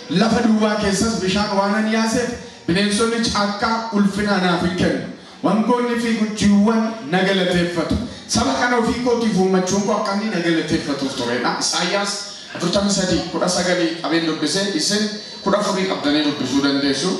Lafa duwwaa keessas bishaan waanan yaaseef bineensonni caakkaa ulfina naaf hin kennu. Wangoonni fi guchiiwwan na galateeffatu. Saba kana ofii kootiif uummachuun koo akka inni na galateeffatuuf turedha. Isaayyaas 43:19 qabeen dubbisee isin 14 qabdanii dubbisuu dandeessu.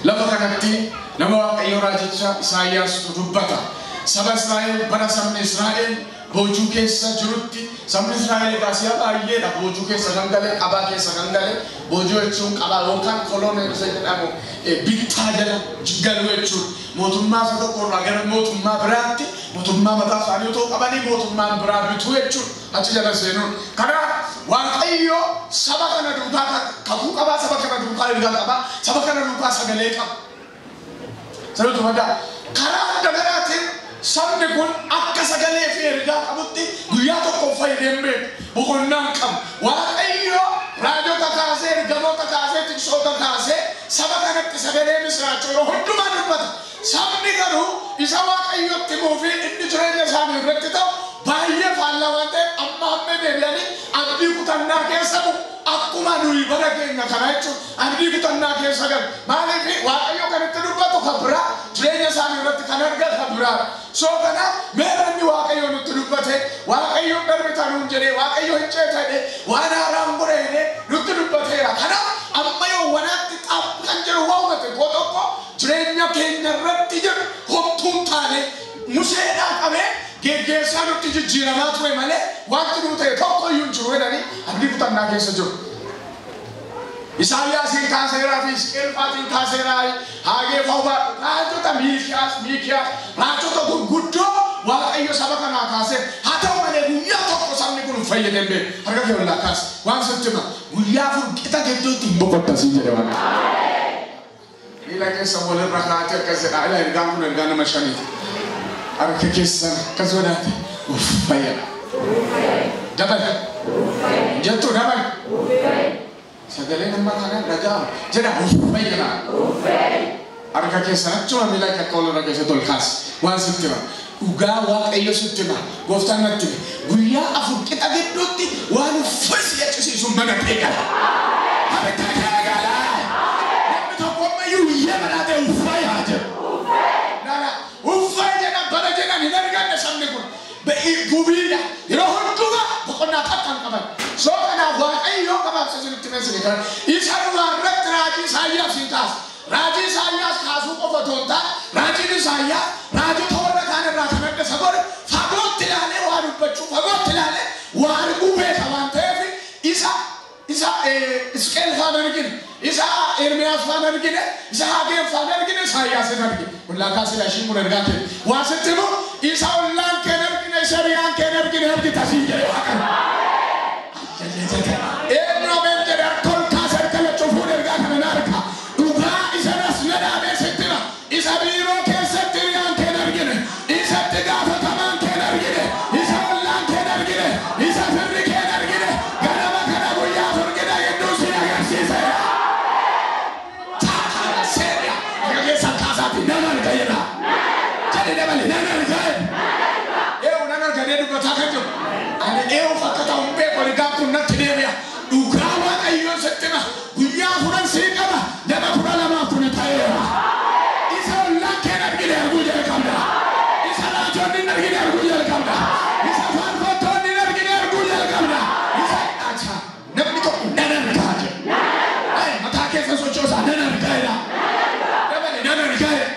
Lafa kanatti nama Waaqayyoo raajicha Isaayyaas dubbata. Saba Israa'el bara sabni Israa'el boojuu keessa jirutti sabni Israa'el egaa si'a baay'eedha boojuu keessa kan gale qabaa keessa kan gale boojuu jechuun qabaa yookaan koloonii isa jedhamu bittaa jala galuu jechuudha. Mootummaa isa tokko irraa gara mootummaa biraatti mootummaa mataa isaanii otoo qabanii mootummaan biraa bituu jechuudha achi jala seenuun. Kanaaf Waaqayyo saba kana duukaa kakuu qabaa, saba kana duukaa ergaa qabaa, saba kana duukaa sagalee qaba. Sababiin madaa karaa adda biraatiin sabni kun akka sagalee fi ergaa qabutti guyyaa tokko fayyadamee beeku boqonnaan qabu. Waaqayyo raajota kaasee, ergamoota kaasee, tiksoota kaasee saba kana irratti sagalee misiraachoo yeroo hundumaa dubbata. Sabni garuu isa Waaqayyotti himuu fi inni jireenya isaanii irratti ta'u baay'ee faallaa waan ta'eef amma hamma deebi'anii abdii kutannaa keessa bu'u. Akkuma nuyi bara keenya kana jechuun abdii kutannaa keessa galu. Maaliif Waaqayyo kan itti dubbatu kan biraa, jireenya isaanii irratti kan argan kan biraa. Soo kanaaf meerranni Waaqayyo nutti dubbate, Waaqayyo darbita nuun jedhee, Waaqayyo hin ceeta jedhee, waan haaraan godhe jedhee nutti dubbateera. Kanaaf amma yoo wanaatti xaaf kan jedhu waa hubate koo tokko jireenya keenya irratti jedhu homtuun taane Museedhaa qabee geggeessaa nutti jijjiiramaa ture malee wanti nu ta'e tokko iyyuu hin jiru jedhanii abdii kutannaa keessa jiru. Isaayyaasiin kaaseeraa fi Hisqeel faatiin kaaseeraa, Haagee fa'aa, raajota Miikiyaas, raajota gurguddoo Waaqayyo saba kanaa kaasee. Haa ta'u malee guyyaa tokko sabni kun hin fayyadee hin beeku. Harka kee ol kaasi. Waan sitti hima. Guyyaa afur qixa gidduutti hin boqottasii jedhe Waaqayyo. Miila keessan walirra kaa'atee akkas jedha. Ilaa, ergaan kun ergaa nama shaniiti. Harka keessan akkas godhaate uff fayyada. Dabali. Jettu dabali. Sagaleen amma kana dhaga'ama. Jedha uff fayyada. Harka keessan achuma miila kee akka walirra keessatti ol kaasi. Waan sitti hima. Dhugaa Waaqayyo sitti hima. Gooftaan natti hime. Guyyaa afur qixa gidduutti waan uffisi jechisiisu mana kee gala. Harka kee gala. Namni tokko ammayyuu iyyee badhaatee uffee haa jedhu. Lala uffee jedhan bara jedhan hin arganne sabni kun. Gubiidha. Yeroo hundumaa boqonnaa takka hin qaban. Soo kanaaf Waaqayyo qabaabsa isinitti meesine kana. Isa dhumaa irratti raajii Isaayyaas hin kaasa. Raajii Isaayyaas kaasuu qofa otoo hin taane, raajiin Isaayyaas raajota warra kaan irraa kan adda isa godhe fagootti ilaalee waa dubbachuu, fagootti ilaalee waa arguu beeka waan ta'eef isa Hisqeel faana argine, isa Ermiyaas faana argine, isa Haageen faana argine, Isaayyaas hin argine. Ollaa kaasee ishiin kun ergaa kee. Waa sitti himu, isa ollaan kee hin argine, isa hiriyaan kee hin argine argita siin jedhe Waaqayyo. Eenyu ameen jedhe? Harka ol kaase, harka lachuu fuudhe, ergaa kana na harka. Dhugaa isa nas na dhaabee sitti hima. Isa biiroo keessatti hiriyaan kee hin argine, isatti gaafatamaan kee hin argine, isa ollaan kee hin argine, isa firri kee hin argine, ganama kana guyyaa afur qixa gidduu si agarsiisa. Taakala seeriya. Harka keessan kaasaati nan arga jedha. Jedhi dabali, nan arga jedha. Eewu nan arga dee dubbataa kan jiru. Ani eewuuf akka ta'u hin beeku, ergaan kun natti deebi'a. Dhugaa Waaqayyoon sitti hima. Guyyaa afuran sii qaba. Nama 12f kun ta'eera. Isa ollaan kee hin argine arguu jalqabda. Isa raajonni hin argine arguu jalqabda. Isa faarfattoonni hin argine arguu jalqabda. Isa acha namni tokko nan argaa jedha. Mataa keessa sochoosaa, nan argaa jedha. Dabale, nan argaa jedha.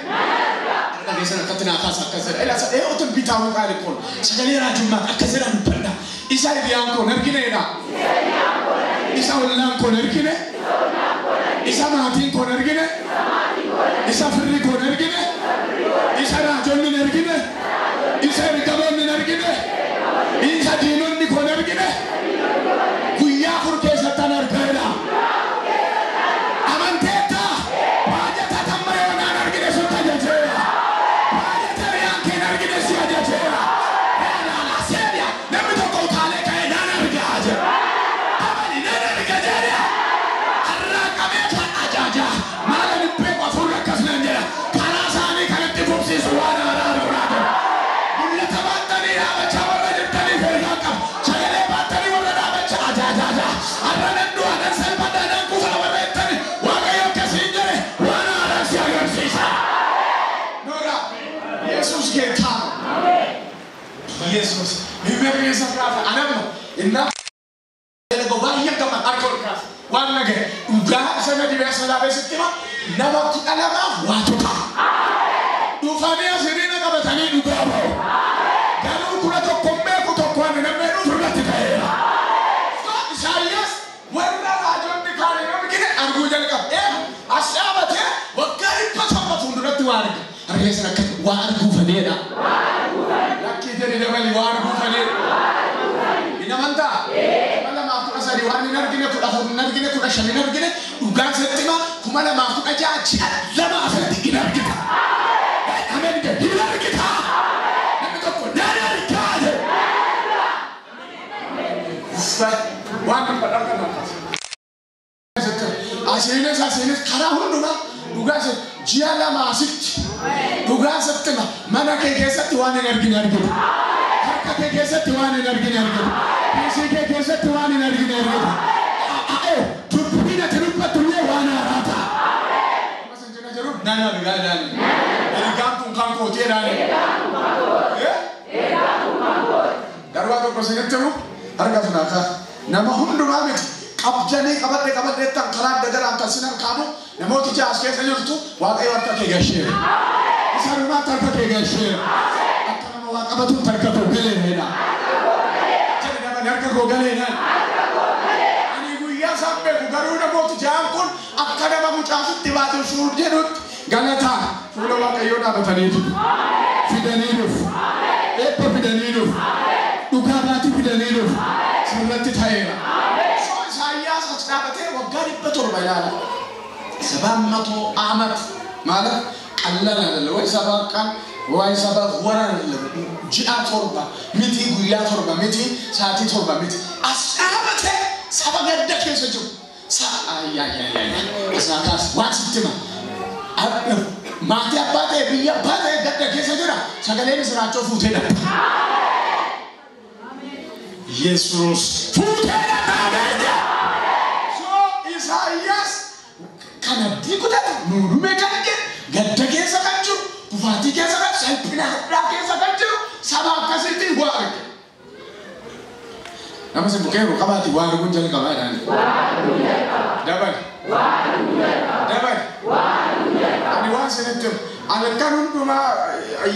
Harka keessan akkatti naa kaasa, akkas jedha. Ilaa isa eewu ትንቢታዊ ቃል እኮ ነው. Sagalee raajummaa akkas jedha dubbadha. Isa hiriyaan koo hin argineedha. Isa ollaan koo hin argine. Isa maatiin koo hin argine. Isa firri koo hin argine. Isa raajonni hin argine. Isa ergamoonni hin argine. Isa diinonni koo hin argine. Guyyaa afur keessatti an argaadha. Amanteetta baajata tamma yoonaan argine sitti ajajeera. Baajata hiriyaan kee hin argine si ajajeera. Elaala seeriya, namni tokko utaalee ka'ee nan argaa jedha. Dabali, nan arga jedha. Har'aa qabee kan ajaja. Maala hin beeku, hafuurri akkas nan jedha. Karaa isaanii kan itti fufsiisu waan haaraa duraa jedha. Mul'ata baattanii dhaabachaa warra jirtaniif ergaa qaba. Sagalee baattanii warra dhaabachaa ajaajaja. Har'a nan du'a, nan salphadha, nan kufa warra jettani. Waaqayyo akkasiin jedhe, waan haaraa si agarsiisa. Noora Yesuus ጌታ ነው። ኢየሱስ የሚመር anamma inna baay'ee gama harka ol kaasa. Waan nagaye dhugaa isa na dibee salaabee sitti hima, nama 12f waatu ta'a. Dhufanii asiriina qabatanii dhugaa ba'u. Garuu 11 hin beeku, tokko ani namni dhufu irratti ta'eera. Isaayyaas warra raajonni kaan hin argine arguu jalqabe. As dhaabatee waggaa 700 fuulduratti waa arge. Harka keessan akka waa arguu faneedha. Lakkii jedhi, dabali, waa arguu faneedha. Hin amantaa? 2013 waan hin argine, 14 hin argine, 15 hin argine, dhugaan sitti hima, 2016 ji'a 2 asitti hin argita. Ameen jedhi, hin argita. Namni tokko nan argaa jedhe. Waan dubbadha kan. Asiinis asiinis karaa hundumaa Dhugaa ji'a lama asitti. Dhugaa sitti mana kee keessatti waan hin argine argita. Harka kee keessatti waan hin argine argita. Kiisii kee keessatti waan hin argine argita. Dubbiin ati dubbattu illee waan haaraa ta'a. Nana argaa jedhani. Ergaan kun kan kooti jedhani. Garuu waa tokko isinitti himu harka sunaakaa nama hundumaa miti qabdanii qabadhe qabadheettan karaa adda garaan kan sin harkaamu namooti ja'a as keessa jirtu Waaqayyo harka kee gasheera. Isa dhumaatti harka kee gasheera. Akka nama waa qabatutti harka koo galeera. Jedhi namni harka koo galeera. Ani guyyaa isaan beeku garuu namooti ja'an kun akka nama mucaasitti baatu shuur jedhutti galataa fuula Waaqayyoo dhaabatanii jiru. Fidanii dhufu. Eebba fidanii dhufu. Dhugaa baatii fidanii dhufu. Sirratti ta'eera. So Isaayyaas as dhaabatee waggaa 700 ilaala. 700 ዓመት ማለት ቀላል አይደለም። ወይ 7 ቀን ወይ 7 ወር አይደለም። ji'a 7 miti guyyaa 7 miti sa'aatii 7 miti. As dhaabatee saba gadda keessa jiru. Isaakaas waan sitti hima. Maatii abbaa ta'e biyya abbaa ta'e gadda keessa jira. Sagalee misiraachoo fuutee dhabda. Yesuus fuutee dhabda. So Isaayyaas kan abdii kutate nuurume kan jedhu gadda keessa kan jiru kufaatii keessa kan salphina hadhaa keessa kan jiru saba akkasiitiin waa arge. Nama si bukkee jiru qabaati waa arguun jalqabaa jedhani. Dabali. Dabali. Ani waan isinitti himu halkan hundumaa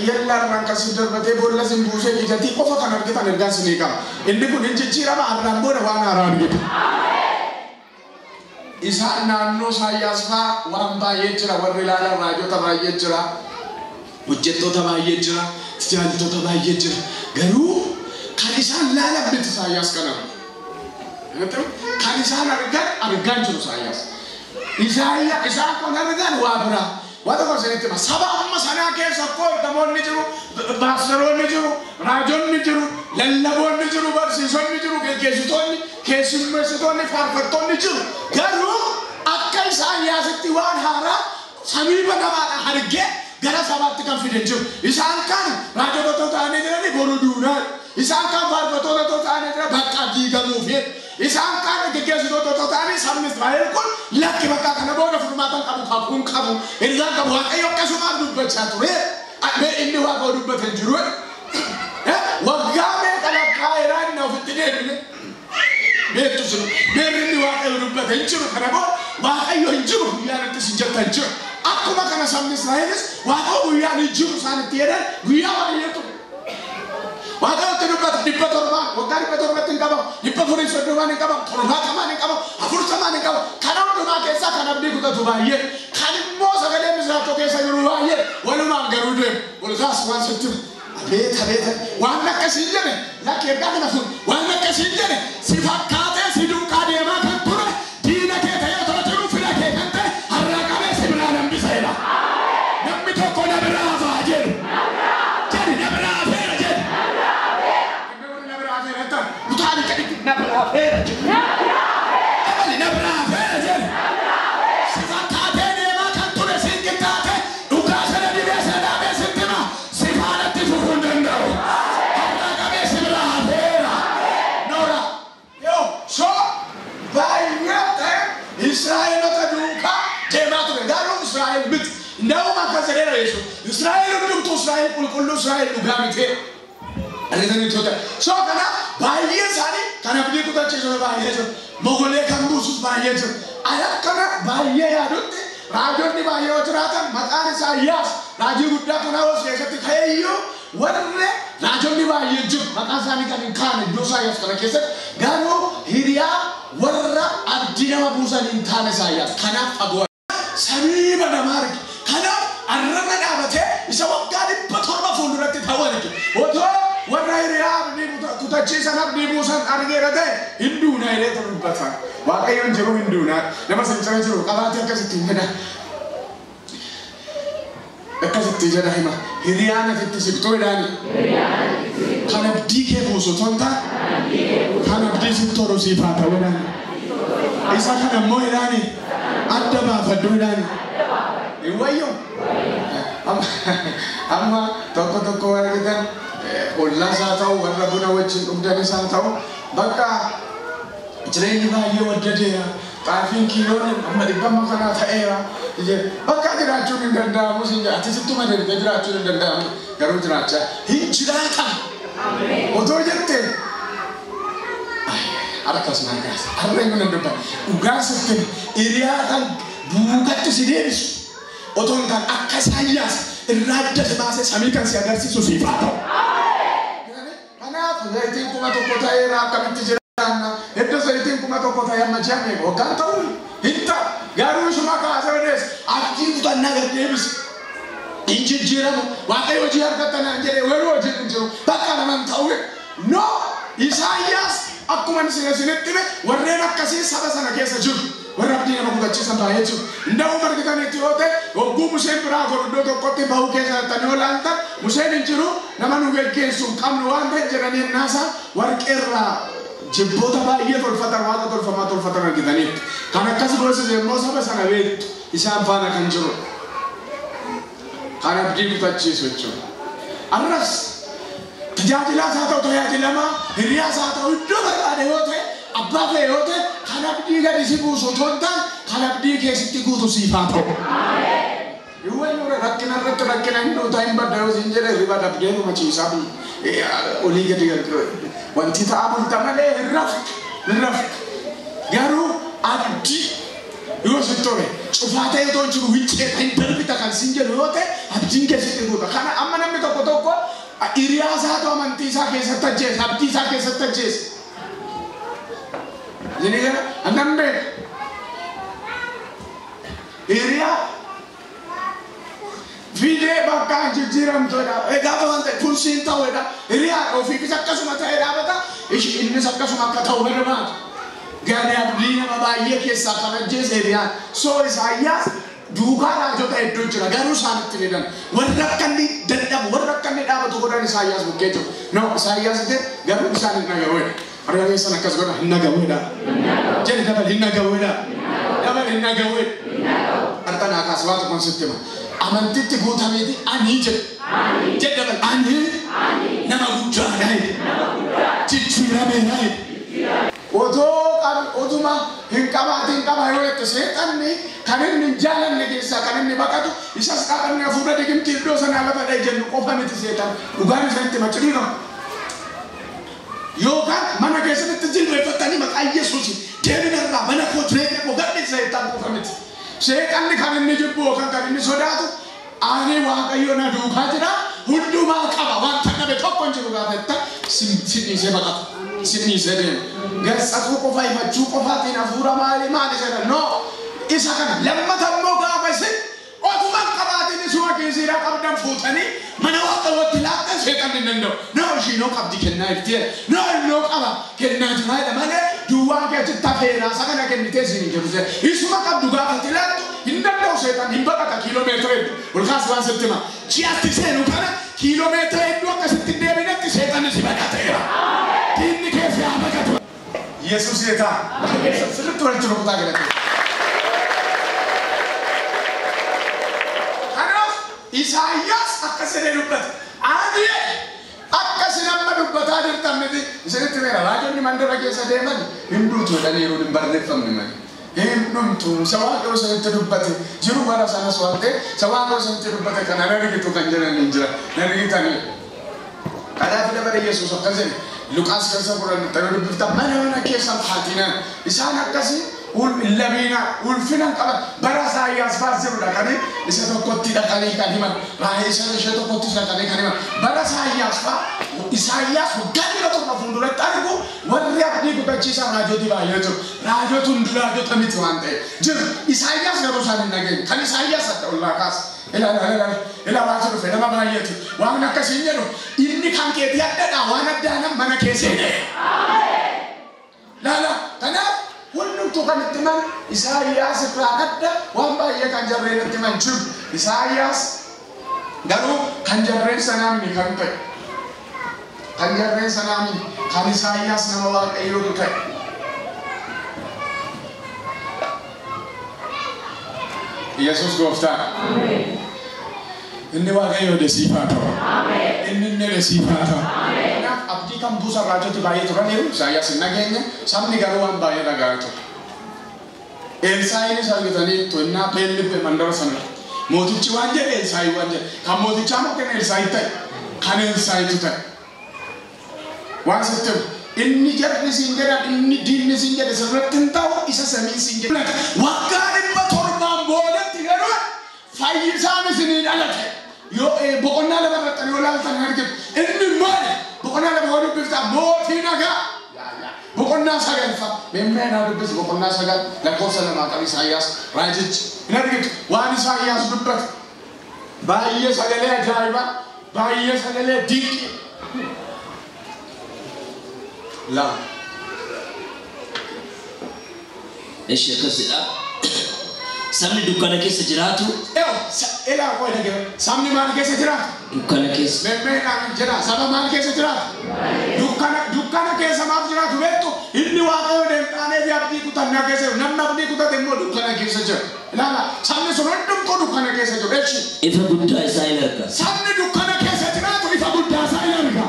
yellaa irraan kan sin darbatee boolla sin buusee ijatii qofa kan argitan ergaan sinii qaba. Inni kun hin jijjiirama har'aan booda waan haaraa argitu. Isaan naannoo Isaayyaas fa'aa waan baay'ee jira warri ilaalan raajota baay'ee jira hojjettoota baay'ee jira tajaajiltoota baay'ee jira garuu kan isaan laalan miti Isaayyaas kana. Kan isaan argan argaa jiru Isaayyaas. Isaan kun argan waa biraa. Waa tokko isinitti hima saba amma sanaa keessa koo ergamoonni jiru paasteroonni jiru raajonni jiru lallaboonni jiru barsiisonni jiru geggeessitoonni keessummeessitoonni faarfattoonni jiru garuu akka Isaayyaasitti waan haaraa samii banamaadha argee gara sabaatti kan fide jiru. Isaan kan raajota ta'anii jiranii boru duunaan. Isaan kan faarfattoota ta'anii jiran bakka diigamuuf jedhu. Isaan kan geggeessitoota ta'anii sabni Israa'el kun lakki bakka kana booda furmaata qabu kakuun qabu ergaan qabu Waaqayyo akkasumaan dubbachaa ture. Mee inni Waaqa dubbate hin jiru. Waggaa meeqa lakkaa'eeraa inni ofitti deebine. Beektu sun beerri inni Waaqayyo dubbate hin jiru kana booda Waaqayyo hin jiru guyyaan itti sin jetta hin jiru. Akkuma kana sabni Israa'elis Waaqa guyyaan hin jiru isaan itti jedhan guyyaa baay'ee ture. Waaqayyo itti dubbata 700 waggaa 700 hin qabamu 430 hin qabamu 70 hin qabamu 40 hin qabamu kana hundumaa keessaa kan abdii kutatu baay'ee kan immoo sagalee misiraachoo keessa jiru baay'ee walumaan garuu deemu olkaas waan sitti abeet abeet waan akkasii jedhe lakki ergaa kana sun waan akkasii jedhe si fakkaatee si duukaa deemaa kan ture diina kee ta'ee otoo jiru fira kee kan ta'e har'a qabee si biraa hambisa jedha. Namni tokko na biraa hafaa jedhu. Jedhi na biraa hafeera jedhu. Na biraa hafeera jedhu. Utaali jedhi na biraa hafeera jedhu. Na biraa hafeera jedhu. Si fakkaatee deemaa kan ture si qixxaate dhugaa sana dhibee sana dhaabee sitti hima si faanatti fufuu hin danda'u. Har'a qabee si biraa hafeera. Noora. Yoo so baay'ee ta'e Israa'eelota duukaa deemaa ture garuu Israa'el miti. Ndawuma akkas jedheera Yesuus. Israa'el hundumtuu Israa'el qulqulluu Israa'el dhugaa miti. Argitanii tuuta. So kana baay'ee isaanii kan abdii kutachiisu baay'ee jiru. Mogolee kan buusus baay'ee jiru. Akkana baay'ee yaadutti raajonni baay'ee yoo jiraatan maqaan Isaayyaas raajii guddaa kun hawaasa keessatti ta'eyyuu warri raajonni baay'ee jiru maqaan isaanii kan hin kaane iddoo Isaayyaas kana keessatti garuu hiriyaa warra abdii nama buusan hin taane Isaayyaas kanaaf fagoo samii banamaa arge. Kanaaf arraba dhaabatee isa waggaa 700 fuulduratti ta'u arge. Otoo warra hiriyaa abdii kutachiisan abdii buusan argeera ta'e hin duunaa jedhee dubbata. Waaqayyoon jiru hin duunaa. Nama sin cina jiru qabaatee akkasitti hin jedha. Akkasitti jedha hima. Hiriyaan asitti siqtuu jedhaani. Kan abdii kee buusu otoo hin taane kan abdii sitti tolu siif haa ta'u jedhaani. Isa kana immoo jedhaani adda baafadhu jedhaani. Hin wayyu. Amma tokko tokko warra argitan ollaas haa ta'u warra buna wajjin dhugdanis haa ta'u bakka jireenyi baay'ee waddadeera. Xaafiin kiiloon amma dhibbama kanaa ta'eera. Bakka jiraachuun hin danda'amu siin jedha. Ati sittuma deebitee jiraachuun hin danda'amu. Garuu jiraachaa hin jiraata. Otoo jettee harkas naa kaasa. Har'a hin dubbata. Dhugaa sitti hiriyaa kan duukatti si deebisu. Otoo hin taane akka Isaayyaas irraa adda si baasee samii kan si agarsiisu siif haa ta'u. Kanaaf zayitiin 1000 ta'eera akkamitti jiraanna? Iddoo zayitiin 1000 ta'e amma ji'a meeqa waggaan ta'u hin ta'u. Garuu isuma kaasee odeessa abdii kutannaa gad deebisa. Hin jijjiiramu. Waaqayyo hojii argattanaan jedhee garuu hojiin hin jiru. Bakka naman ta'u. No! Isaayyaas akkuma isinitti hime warreen akkasii saba sana keessa jiru. Warra abdii nama kutachiisan baay'ee jiru. Nda'uu argitanitti yoo ta'e hogguu Museen biraa godhu iddoo tokkotti bahuu keessa dhattanii yoo ilaaltan Museen hin jiru nama nu geggeessu hin qabnu waan ta'eef jedhanii ennaasaa warqeerraa jibboota baay'ee tolfatan waaqa tolfamaa tolfatan argitaniitti. Kan akkas goosise immoo saba sana beektu isaan faana kan jiru. Kan abdii kutachiisu jechuudha. Arras tajaajilaas haa ta'u tajaajilamaa hiriyaas haa ta'u iddoo barbaade yoo ta'e abbaa fe'e yoo ta'e kan abdii gadi si buusu otoo hin taane kan abdii keessatti guutu siif haa ta'u. Hin wayyuure rakkina irratti rakkina hin dhuuta hin badda yoo siin jedhe riba dabdee numa ciisaa olii gadi wanti ta'aa bulta malee hin raftu hin raftu. Garuu abdii yoo sitti tole cufaa ta'e otoo hin jiru hin ceeta hin darbita kan siin jedhu yoo ta'e abdiin keessatti guuta. Kana amma namni tokko tokko hiriyaa isaa ta'u amantii isaa keessatti ajjeesa abdii isaa keessatti ajjeesa. Isin jedha annan beeka. Hiriyaa fidee bakka jijjiiramtuudha. Egaa waan ta'e kun siin ta'uudha. Hiriyaa ofiifis akkasuma ta'ee dhaabata. Innis akkasuma akka ta'u barbaada. Gadi abdii nama baay'ee keessaa kan ajjeese hiriyaan. So Isaayyaas duukaa raajota hedduu jira. Garuu isaanitti ni dan. Warra akka inni dadhabu, warra akka inni dhaabatu godhan Isaayyaas bukkee jiru. No, Isaayyaas ta'e garuu isaan hin dhaga'uudha. Harka keessan akkas godha hin dhaga'uudha. Jedhi dabal hin dhaga'uudha. Dabal hin dhaga'uudha. Harka naa kaas waa tokkoon sitti hima. Amantitti guutameeti ani jedhe. Jedhi dabal ani nama guddaadha. Jijjiirameera. Otoo otuma hin qabaatiin qaba yoo jette seexanni kan inni hin jaalanne keessaa kan inni baqatu isas qabanne hafuura digimtii iddoo sanaa lafa dha'e jennu qofa miti seexan dhugaan isanitti maciriira. Yookaan mana keessatti jilbeeffattanii maqaa Yesuus deebinarraa mana koo jireenya koo gadhiisa seexan qofa miti. Seexanni kan inni jibbu yookaan kan inni sodaatu ani Waaqayyo na duukaa jira hundumaa qaba wanta qabe tokko hin jiru gaafa jettan si dhiisee baqata. Si dhiisee deema. Gatsatu qofa himachuu qofaatiin hafuura maali maali jedhan no isa kana lammata immoo gaafa isin otuma hin qabaatiin isuma kiisiidhaa qabdan fuutanii mana Waaqayyootti laattan seexanni hin danda'u. No ishiinoo qabdi kennaa jirti jedha. No innoo qaba kennaa jira jedha malee duwwaan kee achitti hafeera isa kana kennitee isin hin jedhu jedha. Isuma qabdu gaafa itti laattu hin danda'u seexanni hin baqata kiiloomeetira hedduu. Ol kaas waan sitti hima. Ji'atti seenu kana kiiloomeetira hedduu akkasitti hin deebinetti seexanni si baqateera. Diinni kee si haa baqatu. Yesuus yeetaa. Sirriitti walitti rukutaa galatee. Kanaaf Isaayyaas akkas jedhee dubbate. Ani akka isin amma dubbataa jirtan miti. Isinitti meera raajonni mandara keessa deeman hin duutu jedhanii yeroo hin barreeffamne malee. Hin dhumtu. Isa Waaqayyo isinitti dubbate jiru bara sanas waan ta'eef isa Waaqayyo isinitti dubbate kana nan argitu kan jedhan hin jira. Nan argitanii. Kanaaf dabale Yesuus akkas jedhe. Luqaas keessa 10 yoo dubbiftan mana mana keessan haatinaan isaan akkasii labiina ulfina qaban bara Isaayyaas faas jiru dhaqanii isa tokkotti dhaqanii kan himan raayyaa isa ishee tokkotti dhaqanii kan himan bara Isaayyaas faa Isaayyaas waggaa 700 fuulduratti argu warri abdii kutachiisan raajoti baay'ee jiru. Raajota hundi raajota miti waan ta'eef jiru. Isaayyaas garuu isaan hin dhageenye. Kan Isaayyaas adda ollaa kaasa. Ilaala ilaala ilaala waatu dhufe nama baay'eetu waan akkasii hin jedhu inni kan keetii addadha waan addaa mana kee seenee. Laala kanaaf hundumtuu kan itti himan Isaayyaas irraa adda waan baay'ee kan jarreen itti himan jiru. Isaayyaas garuu kan jarreen sanaa miti kan ta'e. Kan jarreen sanaa miti kan Isaayyaas nama Waaqayyootu ta'e. Yesuus gooftaa. Inni Waaqayyo desiifaa ta'u. Inni inni desiifaa ta'u. Kanaaf abdii kan buusan raajoti baay'ee turaniiru. Isaayyaas hin nageenye. Sabni garuu waan baay'ee dhagaa ture. Elsaayinis argitaniittu innaa beelli mandara sana. Mootichi waan jedhe Elsaayi waan jedhe. Kan mootichaa moo kan Elsaayi ta'e? Kan Elsaayitu ta'e. Waan sitti himu. Inni jarri siin jedhan, inni diinni siin jedhe sirratti hin ta'u, isa samiin siin jedhe. Waggaa 700 boodatti garuu fayyisaan isinii dhalate. Yoo boqonnaa 2 irratti yoo ilaaltan hin argitu. Inni maali? Boqonnaa 2 yoo dubbifta mootii nagaa. Boqonnaa 9 meemmee naa dubbisi boqonnaa 9 lakkoofsa 2 qabi Isaayyaas raajichi. Hin argitu waan Isaayyaas dubbate. Baay'ee sagalee ajaa'ibaa, baay'ee sagalee dinqii. 2. Eshi akkasidha. Sabni dukkana keessa jiraatu. Elaa qoy dhagee. Sabni maal keessa jiraatu? Dukkana keessa. Meemmee naan jedha. Saba maal keessa jiraatu? Dukkana keessa maaf jiraatu beektu? Inni Waaqayyo deemtaanee fi abdii kutannaa keessa jiru. Namni abdii kutate immoo dukkana keessa jira. Ilaala sabni sun hundumtuu dukkana keessa jiru. Eshi. Ifa guddaa isaa hin arga. Sabni dukkana keessa jiraatu ifa guddaa isaa hin arga.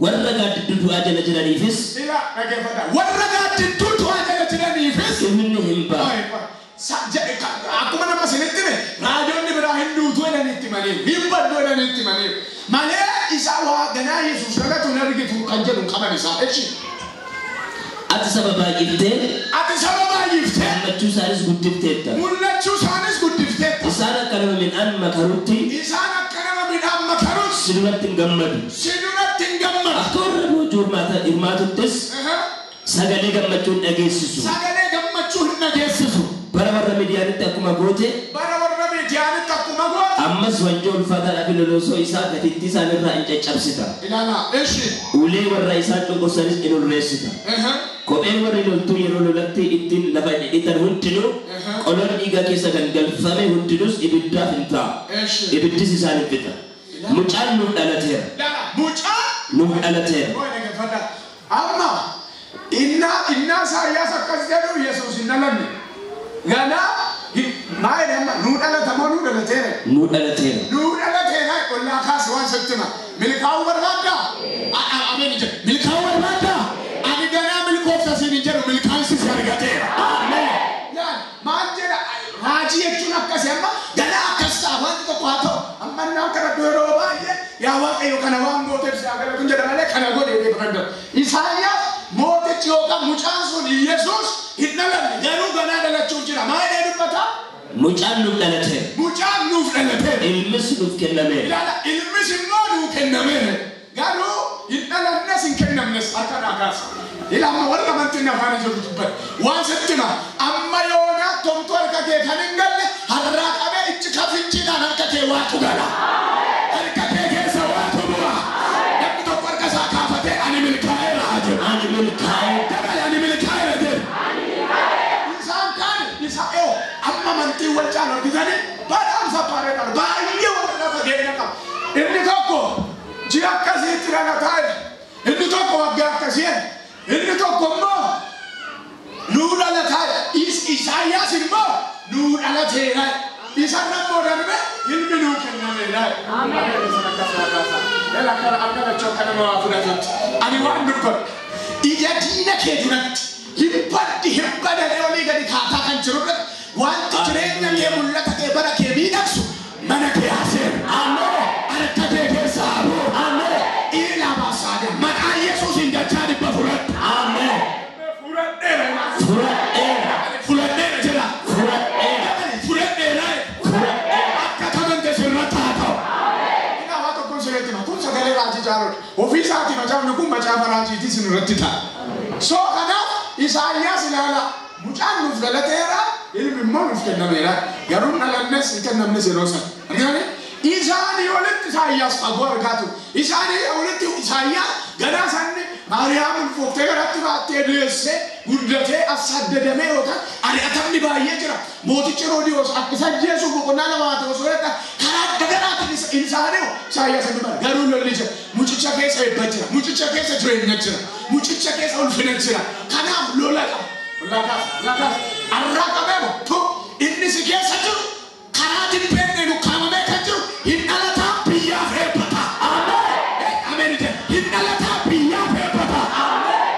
Warra gaaddidduu du'aa jala jiraniifis. Ila dhaggeeffadha. Warra gaaddidduu du'aa jala jiraniifis. Inni hin ba'a. Akkuma nama isinitti hime raajonni biraa hin duutu jedhanitti malee hin baddu jedhanitti malee malee isa waa ganaa Yesuus dhalatu hin argitu kan jedhu qaban isaa. Echi. Ati saba baay'iftee. Ati saba baay'iftee. Mul'achuu isaanis guddifteetta. Mul'achuu isaanis guddifteetta. Isaan akka nama midhaan makarutti. Isaan akka nama midhaan makarutti. Si duratti hin gammadu. Si duratti hin gammadu. Akka warra boojuu hirmaatuttis. Sagalee gammachuu hin dhageessisu. Sagalee gammachuu hin dhageessisu. Bara warra Midiyaanitti akkuma goote. Bara warra Midiyaanitti akkuma goote. Ammas wanjoo ulfaataadhaa fi lolosoo isaa gatiittii isaanirraa hin caccabsita. Ilaala eshi. Ulee warra isaan cunqursanis in ulreessita. Kopheen warri loltuu yeroo lolatti ittiin lafa dhidhiitan hundinuu qoloon dhiigaa keessa kan galfame hundinuus ibiddaaf hin ta'a. Ibiddis isaan hin fixa. Mucaan nuuf dhalateera. Mucaan nuuf dhalateera. Amma innaa Isaayyaas akkas jedhu Yesuus hin dhalanne. Ganaa maal amma nuu dhalata moo nuu dhalateera? Nuu dhalateera. Nuu dhalateera ollaa kaase waan sitti hima. Milkaa'uu barbaaddaa? Ameen jedhe. Milkaa'uu barbaaddaa? Ani ganaa milkoofta siin hin jedhu milkaa'insi si argateera. Ameen. Maal jedha raajii jechuun akkasii amma ganaa akkas ta'a wanti tokko haa ta'u. Amma innaan kadhadhu yeroo baay'ee yaa Waaqayyo kana waan gooteef si haa galatu jedha malee kana godhee beeku kan jedhu. Isaayyaas mootichi yookaan mucaan sun Yesuus hin dhalanne garuu ganaa dhalachuuf jira. Maal jedhee dubbata? Mucaan nuuf dhalateera. Mucaan nuuf dhalateera. Ilmis nuuf kennameera. Ilaala ilmis immoo nuuf kennameera. Garuu hin dhalannes hin kennamnes harka naa kaasa. Ila amma warra amantiin afaan jiru dubbata. Waan sitti hima amma yoona tomtuu harka kee kan hin galle har'aa qabee ijji kafichiidhaan harka kee waatu gala. Harka kee keessa waatu bu'a. Namni tokko harka isaa kaafatee ani milkaa'eera haa jedhu. Ani milkaa'eera. Dabale ani milkaa'eera jedhu. Isaan kaan isa amma amantii wal caalu argitanii badhaamsa bareedaa baay'ee warra fageenya qaba. Inni tokko ji'a akkasiitti dhalataa inni tokko waggaa akkasii inni tokko immoo nuu dhalataa Isaayyaas immoo nuu dhalateera. Isaan immoo darbe ilmi nuu kennameera. Ani waan dubbadhu ija diina kee duratti hin baddi hin badane olii gadi kaataa kan jiru irratti wanti jireenya kee mul'ata kee bara kee miidhagsu mana kee haa seenu. Harka kee keessa haa bu'u. Ila baasaadha. Maqaa Yesuusiin dachaa 100 fudhadhu. Fudhadheera. Fudhadheera. Fudhadheera jedha. Fudhadheera. Fudhadheera. Akka kamante sirratti haa ta'u. Ilaa waa tokkoon sirriitti hima. Kun sagalee raajii jaalladha. Ofii isaatii macaafni kun macaafa raajiitii sin irratti ta'a. So kanaaf Isaayyaas ilaala. Mucaan nuuf dhalateera, ilmi immoo nuuf kennameera. Garuu dhalannes hin kennamnes yeroo sana. Argitanii? Isaanii olitti Isaayyaas fagoo argaa ture. Isaanii olitti Isaayyaas ganaa sanni Maariyaam ulfooftee garatti baattee deessee guddatee assaddadamee yookaan ari'atamni baay'ee jira. Mootichi Heroodiyoos akka isa ajjeesuuf boqonnaa 2 haa ta'u osoo jedhan karaa adda garaatiin isaanii Isaayyaas hin dubbatan. Garuu lolli jira. Mucicha keessa eebba jira. Mucicha keessa jireenya jira. Mucicha keessa ulfina jira. Kanaaf lola qaba. Lakaas lakaas arraa qabee tu inni si keessa jiru Karaa dibbeen ukkaamamee kan jiru hin dhalataa biyyaaf eebbata. Ameen. Ameen jedhe. Hin dhalataa biyyaaf eebbata. Ameen.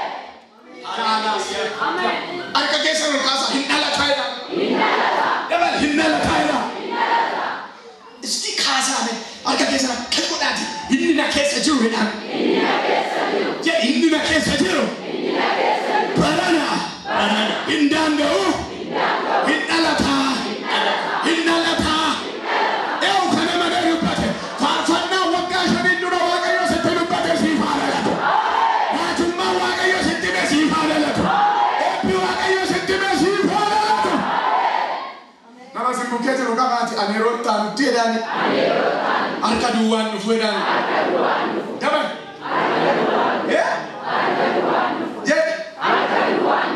Harka keessan ol kaasaa hin dhalataa jedha. Hin dhalataa. Dabal hin dhalataa jedha. Isti kaasaame harka keessan akka godhaati inni na keessa jiru jedhaan. Inni na keessa jiru. Jedhi inni na keessa jiru. Inni na keessa jiru. Barana. Barana. Hin danda'u. Hin dhalataa. Hin dhalataa. Eewu kana malee dubbate. Faarfannaa waggaa shaniin dura Waaqayyo sitti dubbate siif haa dhalatu. Raajummaa Waaqayyo sitti hime siif haa dhalatu. Eebbi Waaqayyo sitti hime siif haa dhalatu. Nama si bukkee jiru qabaati ani yeroo taanutti jedhaani. Harka duwwaan dhufu jedhaani. Dabal. Jedhi.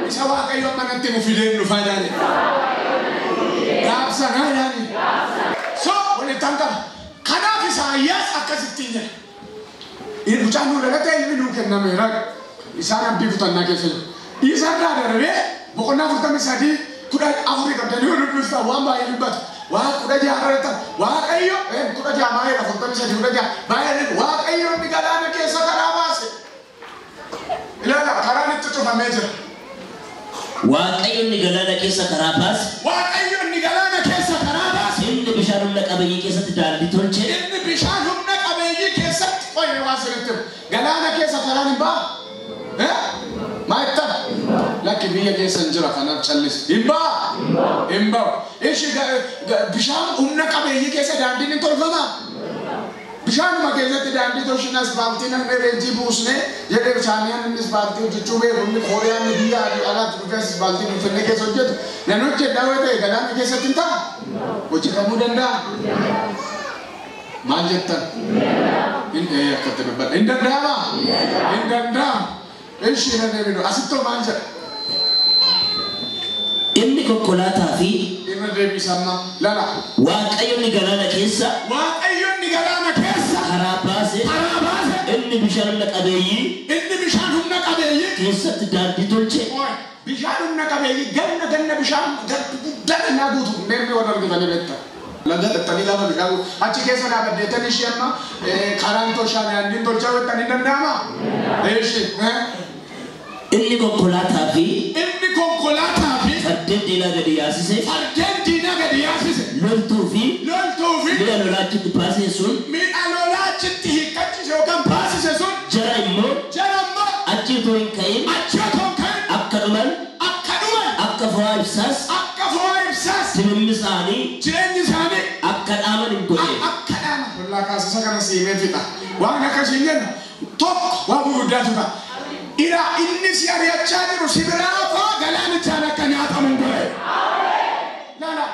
Isa Waaqayyo manatti nu fideen dhufa jedhaani. Gaabsanaa jedhaani. So walittaan qaba. Kanaaf Isaayyaas akkasittiin jedha. Mucaan nuu dhalatee ilmi nuu kennameera. Isaan abdii kutannaa keessa jiru. Isarraa darbee boqonnaa 43 14 qabdanii yoo dubbiftan waan baay'ee dubbatu. Waa 16 irratti Waaqayyo 16 baay'eedha 43 16 baay'ee Waaqayyo inni galaana keessa karaa baase. Ilaala karaan itti cufamee jira. Waaqayyo inni galaana keessa karaa baase. Waaqayyo inni galaana keessa karaa baase. Inni bishaan humna qabeeyyii keessatti daandii tolche. Inni bishaan humna qabeeyyii keessatti qoyne waan sirriitti galaana keessa karaan hin ba'a. Maal jettan? Lakki biyya keessa hin jira kanaaf callisi. Hin ba'a? Hin ba'u. Ishi bishaan humna qabeeyyii keessa daandiin hin tolfamaa? Bishaanuma keessatti daandii tolchina asfaaltii namni leenjii buusnee jedhee bishaaniin inni asfaaltii hojjechuu beeku inni Kooriyaan biyya alaatti dhufee asfaaltii Finfinnee keessa hojjetu. Nan hojjedhaa yoo ta'e galaana keessatti hin ta'a? Hojjetamuu danda'a? Maal jettan? Hin akkatti dubbadha. Hin danda'amaa? Hin danda'amu. Ishi irra deebinu. Asittoo maal jedha? Inni konkolaataa fi irra deebisamma lala. Waaqayyo inni galaana keessa Waaqayyo inni galaana keessa karaa baase. Karaa baase. Inni bishaan humna qabeeyyii Inni bishaan humna qabeeyyii keessatti daandii tolche. Bishaan humna qabeeyyii ganna ganna bishaan guddaa gannaa guutu meerri warra argatanii beektan. Laga dhattanii gaafa bishaan guutu achi keessa dhaabaddeetan ishee amma karaan tolchaa daandiin tolchaa jettan hin danda'amaa? Eeshi. Inni konkolaataa fi Inni konkolaataa fi fardeen diinaa gadi yaasise. Fardeen diinaa gadi yaasise. Loltuu fi Loltuu fi mi'a lolaa achitti baasise sun mi'a lolaa achitti hiikkachise yookaan baasise sun jara immoo jara immoo achi otoo hin ka'in achi otoo hin ka'in akka dhuman akka dhuman akka fo'aa ibsaas akka fo'aa ibsaas jireenyi isaanii jireenyi isaanii akka dhaaman hin godhe. Akka dhaaman. Hollaa kaasisa kana siimee fixa. Waan akkasii jenna tokko waan gurguddaatu ta'a. Ila inni si ari'achaa jiru si biraa faa galaanichaan akka nyaatamu hin godhe. Lala.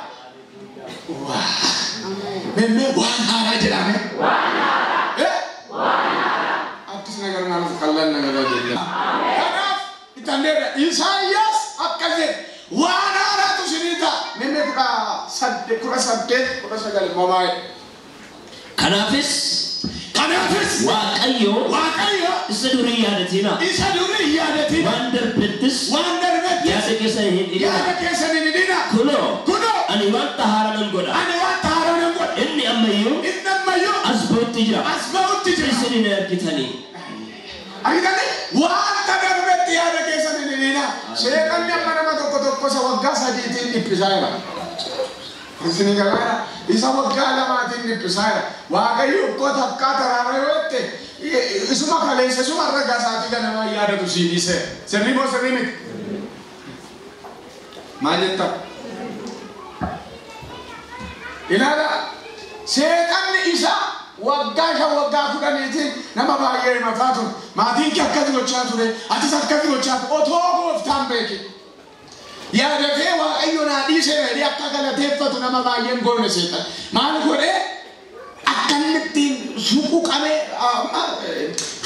Waa. Memmee waan haaraa jedhame. Waan haaraa. Waan haaraa. Addis ነገር ማለት ቀላል ነገር አይደለም። Kanaaf itti Isaayyaas akkas jedhe waan haaraatu isinii ta'a. Memmee 18 19 immoo maal? Kanaafis Kanaafis Waaqayyo Waaqayyo isa durii yaadatina. Isa durii yaadatina. Waan darbettis Waan darbettis yaada keessa hin hidhina. Yaada keessa hin hidhina. Kunoo Kunoo ani wanta haaraa nan godha. Ani wanta haaraa nan godha. Inni ammayyuu Inni ammayyuu as ba'utti jira. As ba'utti jira. Isin hin argitanii. Argitanii wanta darbetti yaada keessa hin hidhina. Seexanni amma nama tokko tokko isa waggaa 3tiin dhiphisaa jira. Isin galaana isa waggaa 2tiin dhiphisaa jira. Waaqayyo uffata takkaa taraara yoo ta'e isuma kaleessa isuma ragaa isaatii ganama yaadatu sii dhiise. Sirrii moo sirrii miti? Maal jetta? Ilaala seexanni isa waggaa 5 waggaa 10tiin nama baay'ee himataa ture. Maatiin kee akkas gochaa ture. Atis akkas gochaa ture. Otoo gooftaan beeke. Yaadatee Waaqayyo naa dhiisee jedhee akka galateeffatu nama baay'een goone seexan. Maal godhee akka inni ittiin suuquu qabee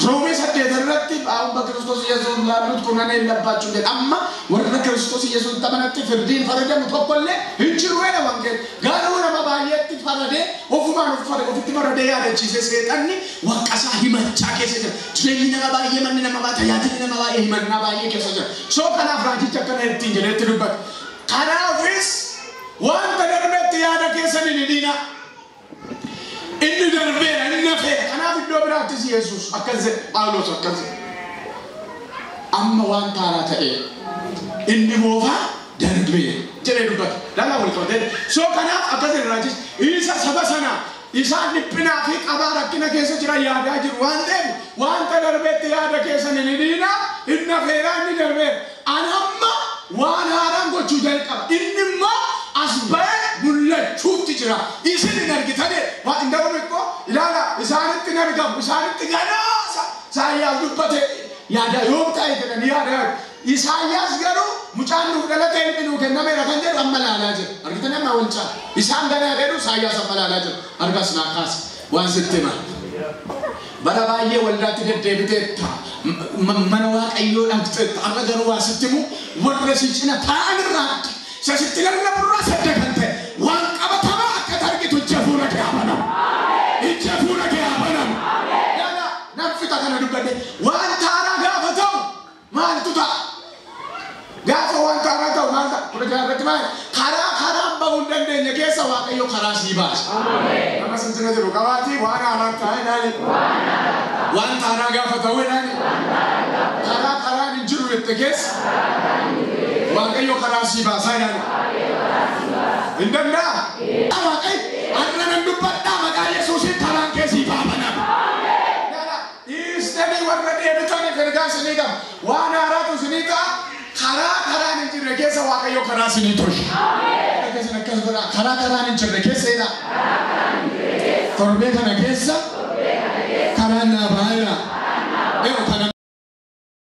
Roomee 8 irratti amma Kiristoos Yesuus laalluut kunan hin labbaachu jedhe. Amma warra Kiristoos Yesuus tamanatti firdiin faradamu tokkollee hin jiru jedha wangeelli. Garuu nama baay'eetti faradee ofumaan ofitti faradee yaadachiise seexanni waaqasaa himachaa keessa jira. Jireenyi nama baay'ee manni nama baay'ee tajaajilli nama baay'ee himannaa baay'ee keessa jira. Soo kanaaf raajichi akkana ittiin jedheetti dubbata. Kanaafis Wanta darbetti yaada keessan hin hidhinaa. Inni darbeera, inni hafeera. Kanaaf iddoo biraattis Yesuus akkas jedhe, Phaawulos akkas jedhe. Amma waan haaraa ta'e inni moofaa darbee jedhee dubbata. Lallaa wal qabatee. So kanaaf akkas jedhe raajichi. Isa saba sana isaan dhiphinaa fi qabaa rakkina keessa jiran yaadaa jiru waan ta'eef wanta darbetti yaada keessan hin hidhinaa, inni hafeera, inni darbeera. Ani amma waan haaraan gochuu jalqaba. Inni immoo as ba'ee mul'achuutti jira. Isin hin argitane waan hin darbu ikkoo ilaala isaanitti hin argamu isaanitti ganaa Isaayyaas dubbate yaada yoom ta'e jedhanii yaada. Isaayyaas garuu mucaan nuuf dhalate ilmi nuu kennameera kan jedhu amma laalaa jira. Argitanii amma wal caala. Isaan ganaa jedhu Isaayyaas amma laalaa jira. Harkas naa kaasa waan sitti hima. Bara baay'ee waldaatti deddeebiteetta. Mana Waaqayyoo dhaqxeetta. Har'a garuu waa sitti himu warra si cina taa'an irraa adda. Isa sitti lallaburraa sadda kan ta'e waan qabatamaa akka argitu ija fuula kee haa banamu. Ija fuula kee haa banamu. Yaada nan fixa kana dubbadhe waan haaraa gaafa ta'u maaltu ta'a? Gaafa waan haaraa ta'u maal ta'a? 16 irratti maal? Karaa karaan bahuu hin dandeenye keessa Waaqayyo karaa sii baasa. Nama sin cina jiru qabaatii waan haaraa ta'e ilaali. Waan haaraa gaafa ta'u ilaali. Karaa karaan hin jiru jette keessa Waaqayyo karaa sii baasaa ilaali. Hin danda'a? Waaqayyo har'a nan dubbadhaa maqaa Yesuusiin karaan kee siif haa banamu. Dhiistanii warra deebitaniif ergaa isinii qaba. Waan haaraatu isinii ta'a. Karaa karaan hin jirre keessa Waaqayyo karaa isinii tolcha. Keessan akkas godhaa. Karaa karaan hin jirre keessa jedhaa. Torbee kana keessa